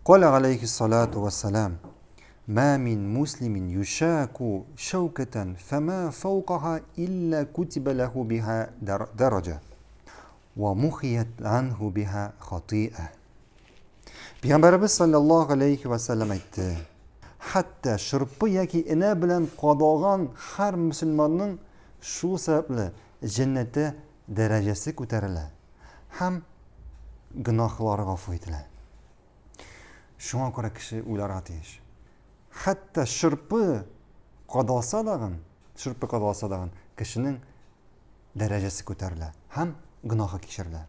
Каля алейхиссалату вассалам, Ма мин муслимин юшаку шәүкәтән фәмә фәукаха илля кутиба ләху биха дәраҗа ва мухият анху биха хатиа. Пәйгамбәребез саллаллаһу алейхи ва сәлләм әйтте: Хәтта шырпы яки энә белән кадалган һәр мөселманның шул сәбәпле җәннәттә дәрәҗәсе күтәрелә һәм гөнаһлары гафу ителә. Шуңа күрә кеше уйларга тиеш. Хәтта шырпы кадалса дагын, шырпы кадалса дагын, кешенең дәрәҗәсе күтәрелә һәм гөнаһы кичерелә.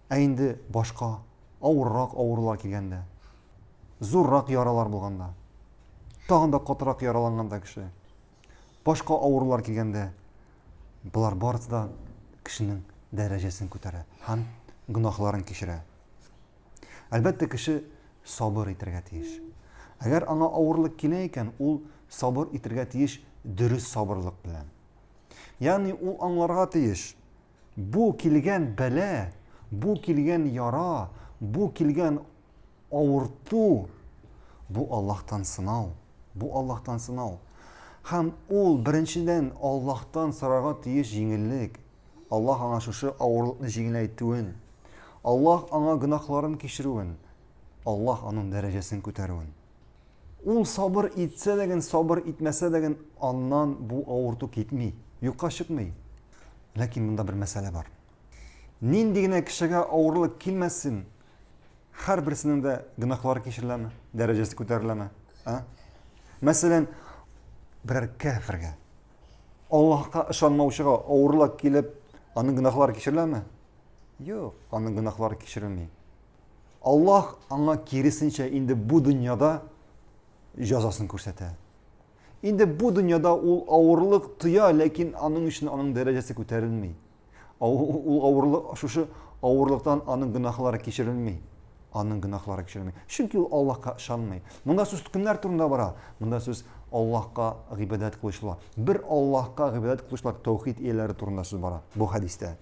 Ә инде башка авыррак авырулар килгәндә, зуррак яралар булганда, тагын да катырак яраланганда кеше, башка авырулар килгәндә, болар барысы да кешенең дәрәҗәсен күтәрә һәм гөнаһларын кичерә. Әлбәттә, кеше сабыр итәргә тиеш. Әгәр аңа авырлык килә икән, ул сабыр итәргә тиеш дөрес сабырлык белән. Ягъни ул аңларга тиеш, бу килгән бәла, бу килгән яра, бу килгән авырту, бу Аллаһтан сынау, бу Аллаһтан сынау. Һәм ул беренчедән Аллаһтан сорарга тиеш җиңеллек. Аллаһ аңа шушы авырлыкны җиңеләйтүен, Аллаһ аңа гөнаһларын кичерүен, Аллаһ аның дәрәҗәсен күтәрүен. Ул сабыр итсә дә, сабыр итмәсә дә, аннан бу авырту китми, юкка чыкмый. Ләкин монда бер мәсьәлә бар. Нинди генә кешегә авырлык килмәсен, һәрберсенең дә гөнаһлары кичереләме, дәрәҗәсе күтәреләме? А? Мәсәлән, берәр кәфергә, Аллаһка ышанмаучыга авырлык килеп, аның гөнаһлары кичереләме? Юк, аның гөнаһлары кичерелми. Аллаһ аңа киресенчә инде бу дөньяда җәзасын күрсәтә. Инде бу дөньяда ул авырлык тоя, ләкин аның өчен аның дәрәҗәсе күтәрелми. Ул авырлык, шушы авырлыктан аның гөнаһлары кичерелми. Аның гөнаһлары кичерелми. Чөнки ул Аллаһка ышанмый. Монда сүз кемнәр турында бара? Монда сүз Аллаһка гыйбадәт кылучылар. Бер Аллаһка гыйбадәт кылучылар, таухид ияләре турында сүз бара бу хәдистә.